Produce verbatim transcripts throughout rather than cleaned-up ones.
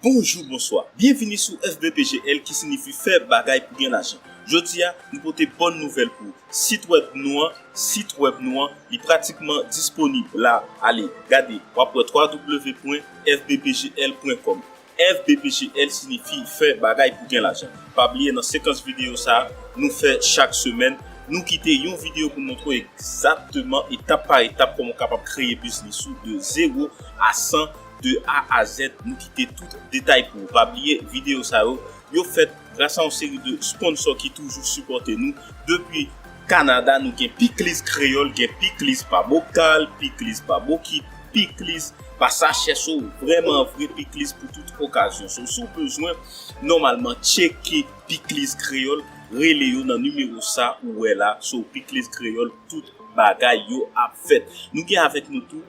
Bonjou, bonswa. Byenvini sou F B P G L ki siyifi fè bagay pou gen lajan. Jodi a, nou pote bòn nouvèl pou ou. Sit wèb nou an, sit wèb nou an, li pratikman disponib la. Ale, gade, w ap wè w w w pwen F B P G L pwen kòm. F B P G L siyifi fè bagay pou gen lajan. Pa bliye nan sekans videyo sa a, nou fè chak semèn, nou kite yon videyo pou montre w egzakteman etap pa etap kòman w kapab kreye biznis ou de zewo a san, de A a Z. Nou kite tout detay pou ou. Pa bliye videyo sa yo, yo fèt gras a yon seri de sponsò ki toujou sipòte nou. Depi Kanada, nou gen Pikliz Kreyòl, gen Pikliz pa bokal, Pikliz pa bokit, Pikliz pa sachè. So, vrèman vre Pikliz pou tout okazyon. So, si w bezwen nòmalman tcheke Pikliz Kreyòl, rele yo nan nimewo sa ou wè la. So, Pikliz Kreyòl, tout bagay yo ap fèt. Nou gen avèk nou tou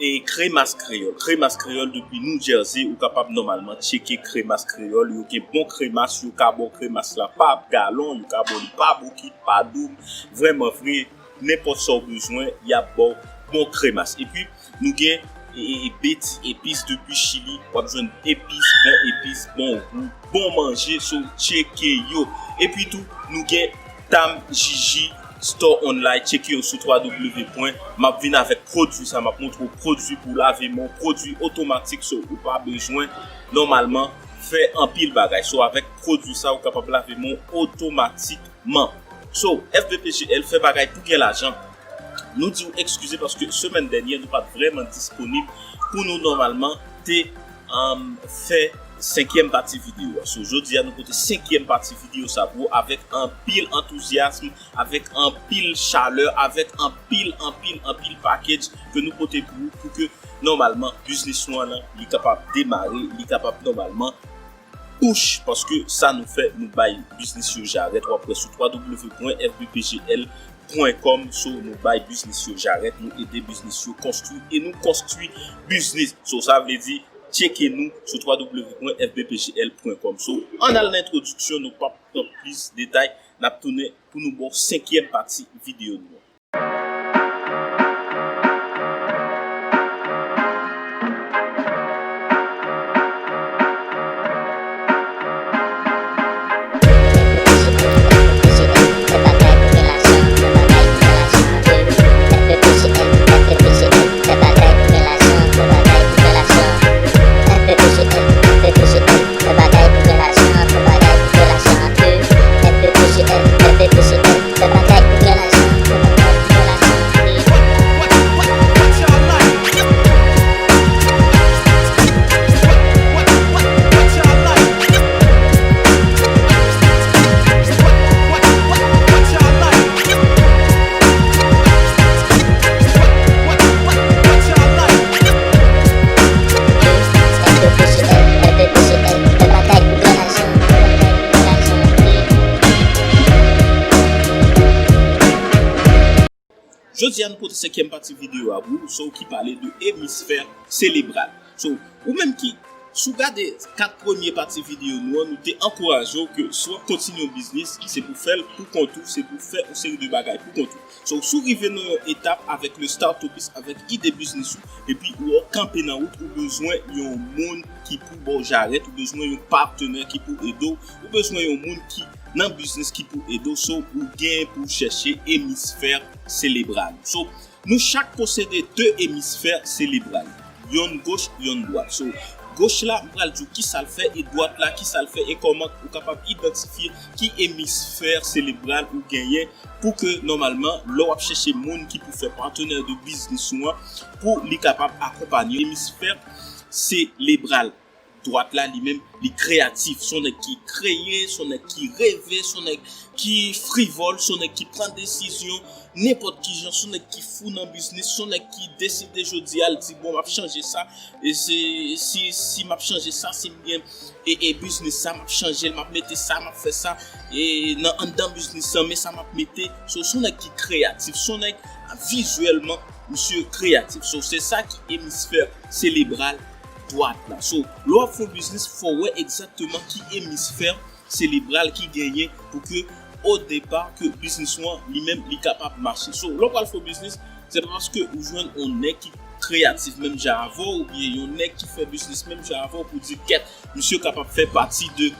e Kremas Kreyòl. Kremas Kreyòl depi New Jersey, ou kapab nòmalman tcheke Kremas Kreyòl. Yo gen bon kremas, yo ka ba w kremas la pa galon, yo ka ba w li pa bokit, pa doub. Vrèman vre, nenpòt sa w bezwen, y ap ba w bon kremas. Epi, nou gen e, e, e, Betty Epis depi Chili. W ap jwenn epis, bon epis, bon gou, bon manje, so tcheke yo. Epi tou, nou gen Tam Jiji Store Online, tcheke yo sou w w w pwen. M ap vin avèk pwodui sa, m ap montre w pwodui pou lave men w, pwodui otomatik, so ou pa bezwen nòmalman fè anpil bagay. So avèk pwodui sa, ou kapab lave men w otomatikman. So, F B P G L fè bagay pou gen lajan. Nou di w ekskize paske semèn dènyè nou pa t vrèman disponib pou nou nòmalman te, um, fè senkyèm pati videyo a. So, jodi a nou pote senkyèm pati videyo sa pou ou avèk anpil antouzyasm, avèk anpil chalè, avèk anpil, anpil, anpil package ke nou pote pou ou, pou ke nòmalman biznis ou an lan, li kapab demare, li kapab nòmalman push, paske sa nou fè, nou bay biznis yo jarèt. W ap wè sou w w w pwen F B P G L pwen kòm, so nou bay biznis yo jarèt, nou ede biznis yo konstwi e nou konstwi biznis. So sa vle di, tcheke nou sou w w w pwen F B P G L pwen kòm. So, ann al nan entwodiksyon, nou p ap pran plis detay, n ap tounen pou nou ba w senkyèm pati videyo nou an. Jodi a nou pote senkyèm pati videyo a pou ou, so ki pale de emisfè selebral. So, ou menm ki, si w gade kat premye pati videyo nou an, nou te ankouraje w ke si w ap kontinye yon biznis, se pou fè l pou kont ou, se pou fè yon seri de bagay pou kont ou. So, si w rive nan yon etap avèk le startupist, avèk ide biznis ou, epi ou kanpe nan wout, ou bezwen yon moun ki pou ba w jarèt, ou bezwen yon patenè ki pou ede w, ou bezwen yon moun ki nan biznis ki pou ede w, so ou gen pou w chèche emisfè selebral. So, nou chak posede de emisfè selebral. Yonn goch, yonn dwat. So, goch la, m pral di w kisa l fè, e dwat la, kisa l fè, e kòman ou kapab idantifye ki emisfè selebral ou genyen pou ke, nòmalman, lè w ap chèche moun ki pou fè patenè de biznis ou an, pou li kapab akonpanye w. Emisfè selebral dwat la, li menm, li kreyatif. Se yon nèg ki kreye, se yon nèg ki reve, se yon nèg ki frivòl, se yon nèg ki pran desizyon nenpòt ki jan, se yon nèg ki fou nan biznis, se yon nèg ki deside jodi a, l di, "Bon, m ap chanje sa, e se, si, si m ap chanje sa, si m gen, e, e biznis sa, m ap chanje l, m ap mete sa, m ap fè sa, e nan anndan biznis lan, men sa m ap mete." So, se yon nèg ki kreyatif, se yon nèg vizyèlman, misye kreyatif. So, se sa ki emisfè selebral dwat la. So, lè w ap fè yon biznis, fò w wè egzakteman ki emisfè selebral ki genyen pou ke, o depa, ke biznis ou an, li menm, li kapab mache. So, lè w pral fè yon biznis, se pa paske ou jwenn yon nèg ki kreyatif menm jan avè w, oubyen yon nèg ki fè biznis menm jan avè w pou di, kèt, misye kapab fè pati de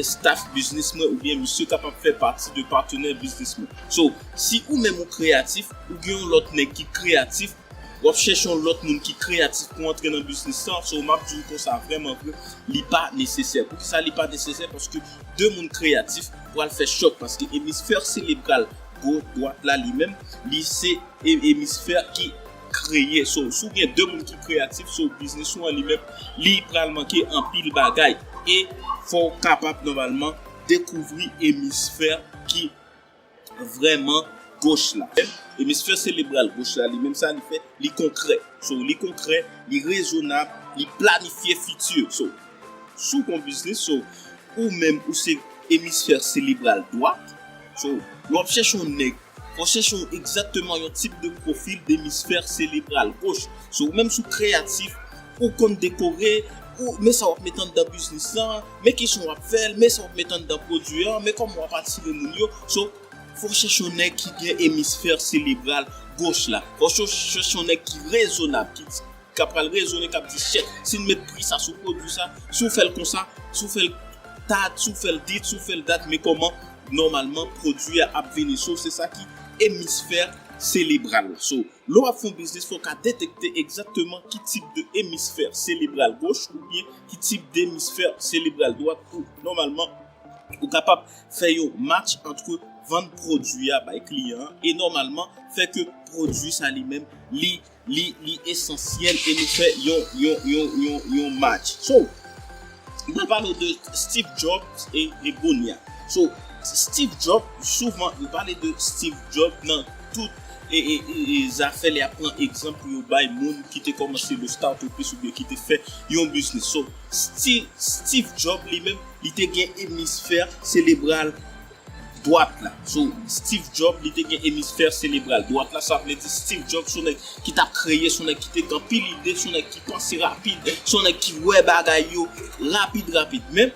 staff biznis mwen, oubyen misye kapab fè pati de patnè biznis mwen. So, si ou menm ou kreyatif, ou gen yon lòt nèg ki kreyatif, w ap chèche yon lòt moun ki kreyatif pou antre nan biznis lan. So, m ap di w konsa, vrèman vre, li pa nesesè. Poukisa li pa nesesè? Paske de moun kreyatif pral fè chòk, paske emisfè selebral gwo dwat la li menm, li se e- emisfè ki kreye. So, si w gen de moun ki kreyatif, so biznis ou an li menm, li pral manke anpil bagay. E fò w kapab nòmalman dekouvri emisfè ki vrèman goch la. Emisfè selebral goch la, li menm sa li fè, li konkrè. So, li konkrè, li rezonab, li planifye fiti. So, si w gon biznis, so, ou menm ou se emisfè selebral dwat. So, lè w ap chèche yon nèg, fò w chèche yon egzakteman yon tip de pwofil de emisfè selebral goch. So, ou menm si w kreyatif, ou konn dekore, ou men sa w ap met anndan biznis lan, men kijan w ap fè l, men sa w ap met anndan pwodui an, men kòman w ap atire moun yo. So, fò w chèche yon nèg ki gen emisfè selebral goch la. Fò w chèche yon nèg ki rezonab, ki, ki ap pral rezone, k ap di, chèf, si n met pri sa sou pwodui sa, si w fè l konsa, si w fè l dat, si w fè l dit, si w fè l dat, men kòman nòmalman pwodui a ap vini. So, se sa ki emisfè selebral la. So, lè w ap fè yon biznis, fò w ka detekte egzakteman ki tip de emisfè selebral goch oubyen ki tip de emisfè selebral dwat pou nòmalman ou kapab fè yon match ant vann pwodui a bay kliyan an e nòmalman fè ke pwodui sa li menm li li li esansyèl e nou fè yon yon yon yon yon match. So, m pral pale w de Steve Jobs e, e Bonia. So, Steve Jobs, souvan yo pale de Steve Jobs nan tout e, e, e, e zafè lè y ap pran egzanp pou yo bay moun ki te kòmanse le startupist oubyen ki te fè yon biznis. So, Steve, Steve Jobs li menm, li te gen emisfè selebral dwat la. So, Steve Jobs, li te gen emisfè selebral dwat la. Sa vle di Steve Jobs, se yon nèg ki t ap kreye, se yon nèg ki te gen anpil ide, se yon nèg ki panse rapid, se yon nèg ki wè bagay yo rapid, rapid. Men,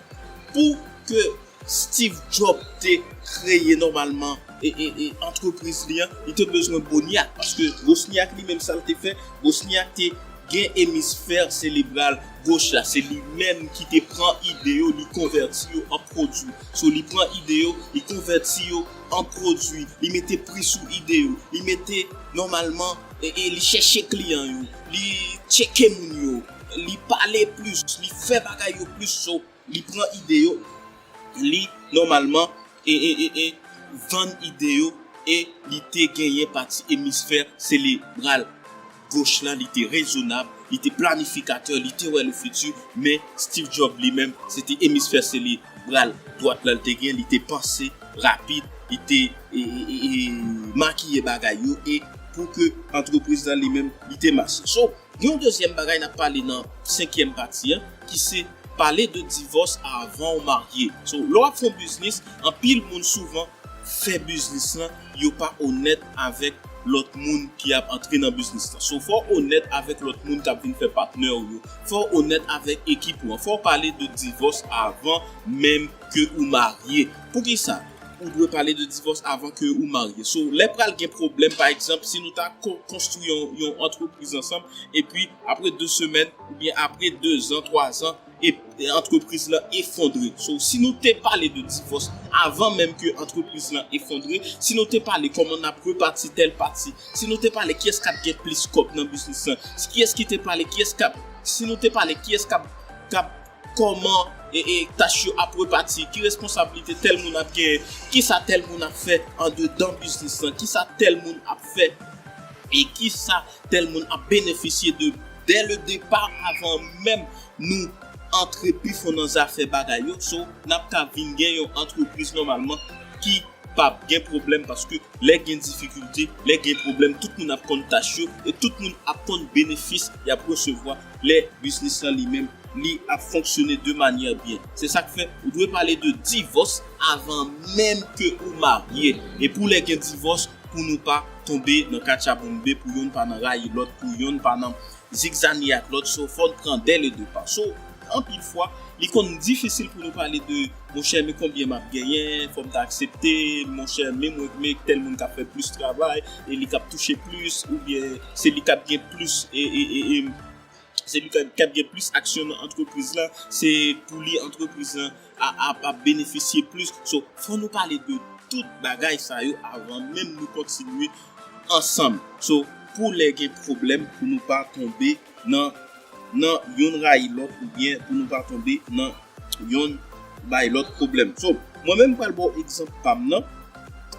pou ke Steve Jobs te kreye nòmalman e, e, e antrepriz li an, li te bezwen Boniak, paske Bosniak li menm sa l te fè, Bosniak te gen emisfè selebral goch la, se li menm ki te pran ide yo, li konvèti yo an pwodui. So, li pran ide yo, li konvèti yo an pwodui, li mete pri sou ide yo, li mete nòmalman, e, e li chèche kliyan yo, li tcheke moun yo, li pale plis, li fè bagay yo plis. So, li pran ide yo, li nòmalman e, e, e, e vann ide yo, e li te genyen pati emisfè selebral goch la, li te rezonab, li te planifikatè, li te wè le futur, men Steve Jobs li menm, se te emisfè selebral dwat la li te gen, li te panse rapid, li te e, e, e, e, makiye bagay yo, e pou ke antrepriz la li menm, li te mache. So, gen yon dezyèm bagay n ap pale nan senkyèm pati an, ki se pale de divòs avan w marye. So, lè w ap fè yon biznis, anpil moun souvan fè biznis lan, yo pa onèt avèk lòt moun ki ap antre nan biznis lan. So, fò w onèt avèk lòt moun k ap vin fè patnè w yo. Fò w onèt avèk ekip ou an. Fò w pale de divòs avan menm ke ou marye. Poukisa ou dwe pale de divòs avan ke ou marye? So, lè pral gen pwoblèm, pa egzanp, si nou ta ko-, konstwi yon, yon antrepriz ansanm, epi apre de semèn, oubyen apre de zan, twa zan, e, e antrepriz lan efondre. So, si nou te pale de divòs avan menm ke antrepriz lan efondre, si nou te pale kòman n ap repati tèl pati, si nou te pale kiyès k ap gen plis kòb nan biznis lan, kiyès ki te pale, kiyès k ap, si nou te pale kiyès k ap, k ap kòman e, e tach yo ap repati, ki responsablite tèl moun ap genyen, kisa tèl moun ap fè andedan biznis lan, kisa tèl moun ap fè e kisa tèl moun ap benefisye de dès le départ, avan menm nou antre pi fon nan zafè bagay yo. So, n ap ka vin gen yon antrepriz nòmalman ki p ap gen pwoblèm, paske lè gen difikilte, lè gen pwoblèm, tout moun ap konn tach yo e tout moun ap konn benefis y ap resevwa lè biznis lan li menm li ap fonksyone de manyè byen. Se sa k fè ou dwe pale de divòs avan menm ke ou marye. E pou lè gen divòs, pou nou pa tonbe nan katchaboumbe, pou yonn pa nan rayi lòt, pou yonn pa nan zigzani ak lòt, so fò n pran dès le départ. So, anpil fwa, li konn difisil pou nou pale de, monchè, men konbyen m ap genyen, fò m ta aksepte, monchè, men mwen, men tèl moun k ap fè plis travay, e li k ap touche plis, oubyen se li k ap gen plis, e, e, e, e, se li k ap, k ap gen plis aksyon nan antrepriz la, se pou li antrepriz la a, a, ap benefisye plis. So, fò nou pale de tout bagay sa yo avan menm nou kontinye ansanm. So, pou lè gen pwoblèm, pou nou pa tonbe nan, nan yonn rayi lòt, oubyen pou nou pa tonbe nan yonn bay lòt pwoblèm. So, mwen menm, m pral ba w egzanp pa m nan.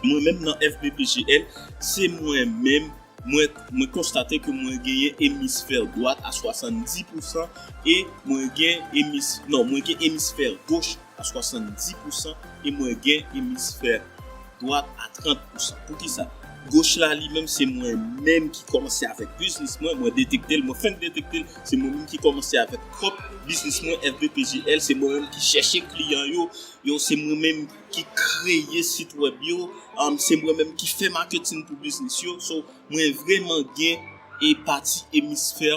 Mwen menm, nan F B P G L, se mwen menm, mwen, mwen konstate ke mwen genyen emisfè dwat a swasanndis pousan e mwen gen emis-, non, mwen gen emisfè goch a swasanndis pousan e mwen gen emisfè dwat a trant pousan. Poukisa? Goch la, li menm, se mwen menm ki kòmanse avèk biznis mwen, mwen detekte l, mwen fenk detekte l, se mwen menm ki kòmanse avèk pwòp biznis mwen, F B P G L, se mwen menm ki chèche kliyan yo, yo, se mwen menm ki kreye sit wèb yo, um, se mwen menm ki fè maketin pou biznis yo. So, mwen vrèman gen e pati emisfè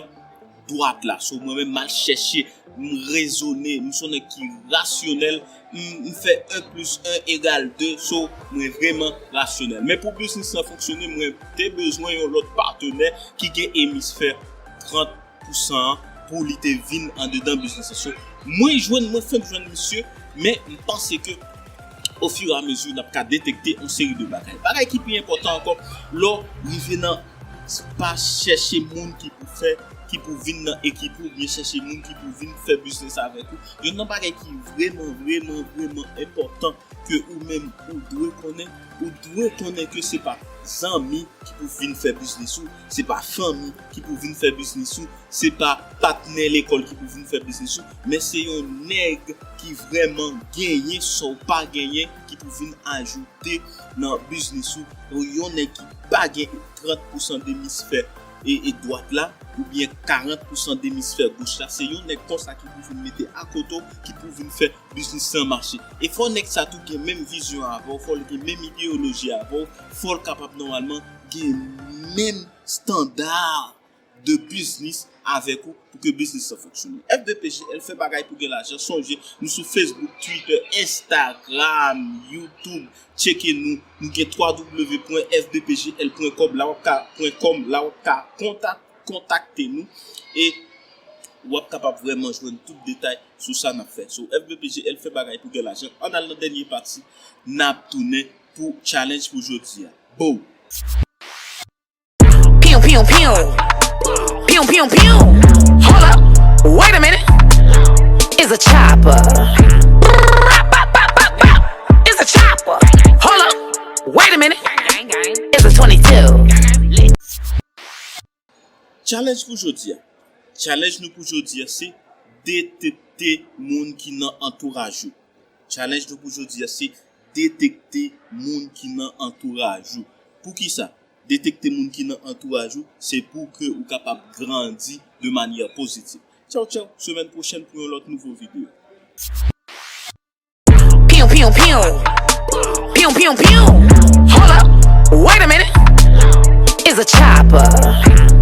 dwat la. So, mwen menm, m al chèche, m rezone, m se yon nèg ki rasyonèl, m, m fè en plis en egal de. So, mwen vrèman rasyonèl. Men pou biznis lan fonksyone, mwen te bezwen yon lòt patenè ki gen emisfè trant pousan an pou li te vin andedan biznis lan. So, mwen jwenn, mwen fenk jwenn misye, men m panse ke, ofiramezi, n ap ka detekte yon seri de bagay. Bagay ki pi enpòtan ankò, lè w rive nan, pa chèche moun ki pou fè, ki pou vin nan ekip ou, oubyen chèche moun ki pou vin fè biznis avèk ou. Youn nan bagay ki vrèman, vrèman, vrèman enpòtan ke ou menm ou dwe konnen, ou dwe konnen ke se pa zanmi ki pou vin fè biznis ou, se pa fanmi ki pou vin fè biznis ou, se pa patnè lekòl ki pou vin fè biznis ou, men se yon nèg ki vrèman genyen sa w pa genyen ki pou vin ajoute nan biznis ou, yon nèg ki pa gen trant pousan demisfè e, e dwat la, oubyen karant pousan demisfè goch la, se yon nèg konsa ki pou vin mete akote w, ki pou vin fè biznis lan mache. E fò nèg sa tou gen menm vizyon avè w, fò l gen menm ideyoloji avè w, fò l kapab nòmalman gen menm estanda de biznis avèk ou pou ke biznis lan fonksyone. F B P G L fè bagay pou gen lajan. Sonje, nou sou Facebook, Twitter, Instagram, YouTube. Tcheke nou. Nou gen twa w w w pwen F B P G L pwen com, la w ap ka, pwen com, la w ap ka kontak, kontakte nou. E w ap kapab vrèman jwenn tout detay sou sa n ap fè. So, F B P G L fè bagay pou gen lajan. Ann al nan dènye pati, n ap tounen pou challenge pou jodi a. Bow! Pew, pew, pew. Pew, pew, pew. Hold up. Wait a minute. It's a chopper. It's a chopper. Hold up. Wait a minute. It's a twenty-two. Challenge pou jodi a. Challenge nou pou jodi a se detekte moun ki nan antouraj ou. Challenge nou pou jodi a se detekte moun ki nan antouraj ou. Poukisa? Detekte moun ki nan antouraj ou, se pou ke ou kapab grandi de manyè pozitif. Tchaw, tchaw, semèn pwochèn pou yon lòt nouvo videyo. Pew, pew, pew. Pew, pew, pew. Hold up. Wait a minute. It's a chopper.